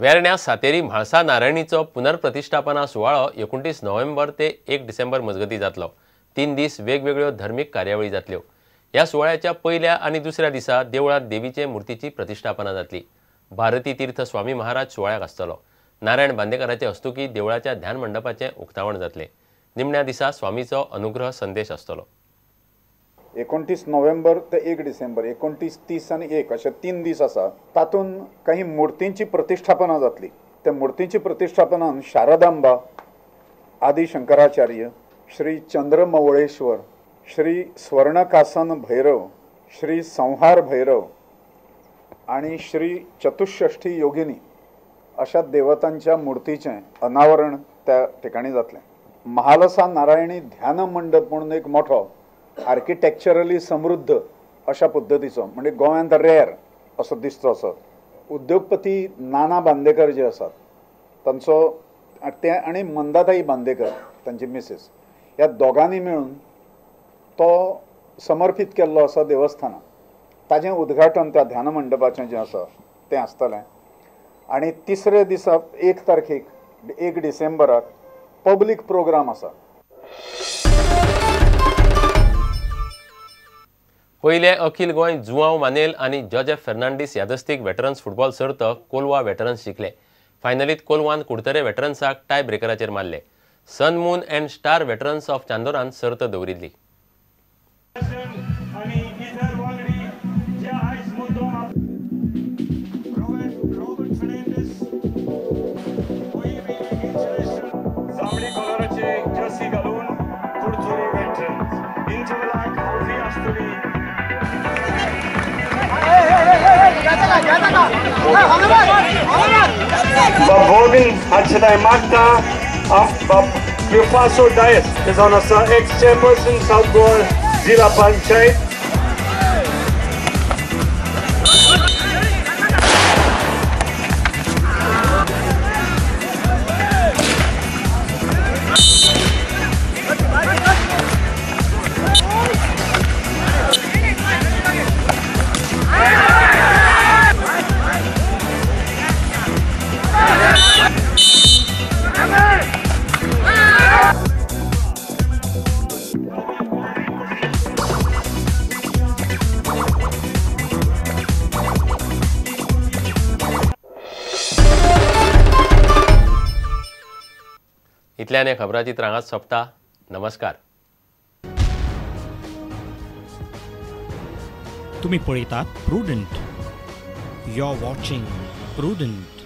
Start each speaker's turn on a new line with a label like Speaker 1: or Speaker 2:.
Speaker 1: वेर्ण्या सातेरी म्हाळसा नारायणीचो पुनर्प्रतिष्ठापना सुवाळो 29 नोव्हेंबर ते 1 डिसेंबर मजगती जातलो। 3 दीस वेगवेगळ्यो धर्मीक कार्यावळी जातल्यो। ह्या सुवाळ्याच्या पयल्या आनी दुसऱ्या दिसा देवळांत देवीचे मूर्तीची प्रतिष्ठापना जातली। भारती तीर्थ स्वामी महाराज सुवाळ्याक आसतलो। नारायण बांदेकाराचे हस्तुकी देवळाच्या ध्यान मंडपाचें उक्तावण जातलें। निमण्या दिसा स्वामीचो अनुग्रह संदेश आसतलो।
Speaker 2: 29 नोव्हेंबर ते 1 डिसेंबर, 29, 30 आनी 1 अशे 3 दीस आसा। तातूंत काही मूर्तींची प्रतिष्ठापना जातली। त्या मूर्तींची प्रतिष्ठापनान शारदांबा, आदि शंकराचार्य, श्री चंद्रमवळेश्वर, श्री स्वर्णकासन भैरव, श्री संहार भैरव आनी श्री चतुष्षष्ठी योगिनी अशा देवतांच्या मूर्तीचें अनावरण त्या ठिकाणी जातलें। महालसा नारायणी ध्यान मंडप म्हणून एक मोठो आर्किटेक्चरली समृद्ध अशा पद्दतीचो, म्हणजे गोंयांत रेर असो दिसचो असो उद्योगपती नाना बांदेकर जे आसात तांचो ते आनी मंदाताई बांदेकर तांची मिसेस ह्या दोगांनी मेळून तो समर्पीत केल्लो आसा देवस्थानाक। ताजें उद्घाटन त्या ध्यान मंडपाचें जें आसा तें आसतलें। आनी तिसरे दिसा 1 तारखेक 1 डिसेंबराक पब्लीक प्रोग्राम आसा।
Speaker 1: पयले अखिल गोंय जुआंव मानेल आनी जोजेफ फेर्नांडीस यादस्तीक वेटरन्स फुटबॉल सर्त कोलवा वेटरन्स जिखले। फायनलीत कोलवान कुडतरे वेटरन्साक टाय ब्रेकराचेर मारले। Sun moon and star veterans of चांदोरान सर्त दवरिल्ली।
Speaker 3: Magda Cleofaso Dias is on us ex-chairperson South Goa Zilla Panchayat.
Speaker 1: इतल्याने खबराचित्र हांगाच सोंपता। नमस्कार।
Speaker 4: तुम्ही पळयतात Prudent. You are watching Prudent.